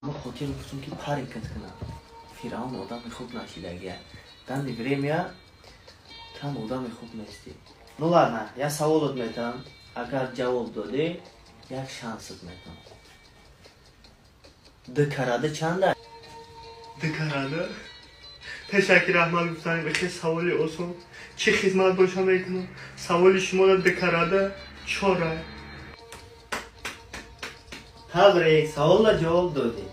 Ма хотир гуфтум, ки парикат кунам. Фиръавн одами хуб нашидагия. Данный время там одами хуб нестӣ. Ну ладно, як саволот метам. Агар ҷавоб додӣ, як шансат метам. Ду карада чанда? Ду карада? Пешаки раҳмат гуфтанем, ихе саволи осон. Чӣ хизмат боша, мекунам. Саволи шуморо: ду карада чора. Табрик, саволро ҷавоб додӣ.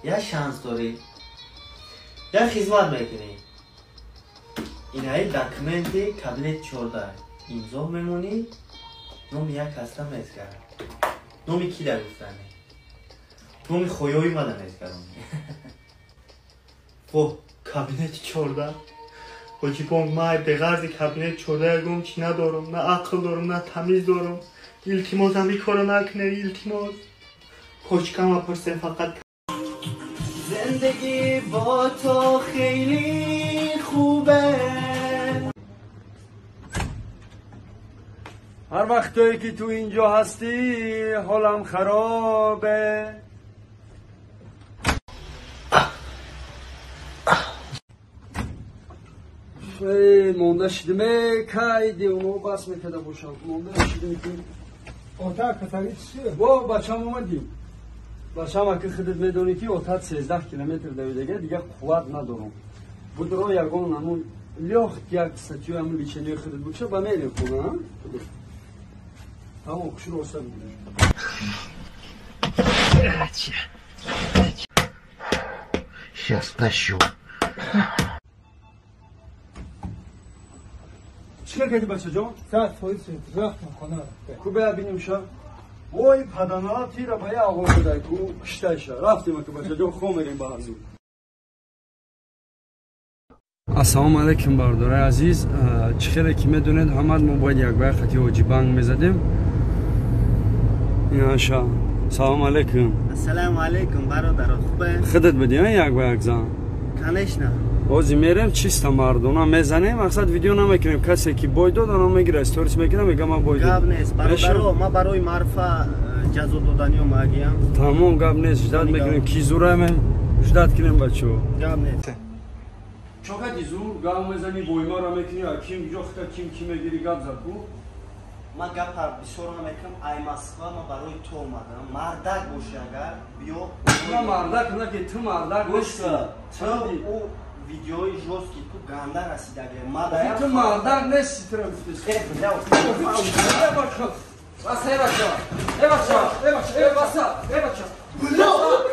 Як шанс дорӣ. Як хизмат мекунӣ. Инаи документи кабинет 14 имзо мемонӣ, номи як касра мезгарам. Номи ки да гуфтанӣ? Номи хоёи мада мезгаронӣ. Во, кабинети 14. Ҳоҷибонг, май беғарзи кабинет 14 ягон чӣ надорам, на ақл дорам, на тамиз дорам. Илтимос, ҳами коро накунед, илтимос. Почкама пурсем фақат. زندگی با تو خیلی خوبه. هر وقتایی که تو اینجا هستی حالم خرابه. эй, монда шидим, эй, кай девоно бас мекарда бошам, монда шидим ки. Ота касали чӣ? Во, бачам, омадӣ. Бачам, аки худат медонӣ, ки отат 13 километр давидага, дига қувват надорам. Будро, ягон ҳамун лёгкий як статью ҳамун лечение худат буша, ба мерем хона. Тамом, хушро оста бигириш. Сейчас тащу. Чикар кардӣ, бачаҷон? 100% шуд, рафтам хона. Ку бая бинем ша. Ой, паданала тира ба я оғоз дай ку киштайша. Рафтем, ака, бачаҷон, хо мерем ба ҳазур. Ассалому алайкум, бародарои азиз. Чӣ хеле ки медонед, ҳамад мо бояд якбая хати ҳоҷибанг мезадем. Инаша, салому алайкум. Ассалому алайкум, бародаро, хубе? Худат будӣ, як ба як зан? Конечно. Ҳозир мерем, чиста мардона мезанем. Мақсад, видео намекунем. Касе ки бой дод, ана мегира, сторис мекунам, мега ман бой. Гап нест, бародаро, ма барои марфа ҷазо додани омагиям. Тамом, гап нест, ждать мекунем, ки зураме, ждать кунем, бачаҳо. Гап нест. Чокади зур гап мезани, боймара мекунӣ, ким ҷохта, ким ки мегири, гап зад ку. Ман гапа бисёр намекунам. Ай Москва ма барои ту омадам. Мардак боши агар, биё. Ма мардак на, ки ту мардак. Гӯш, ту ӯ видеои жёсткий ку ганда расидаге. Ма ту мардак нести, тура гуфтеси. Э, бля. Баса, э, бача, э, бача, э, бача, э, баса, э, бача.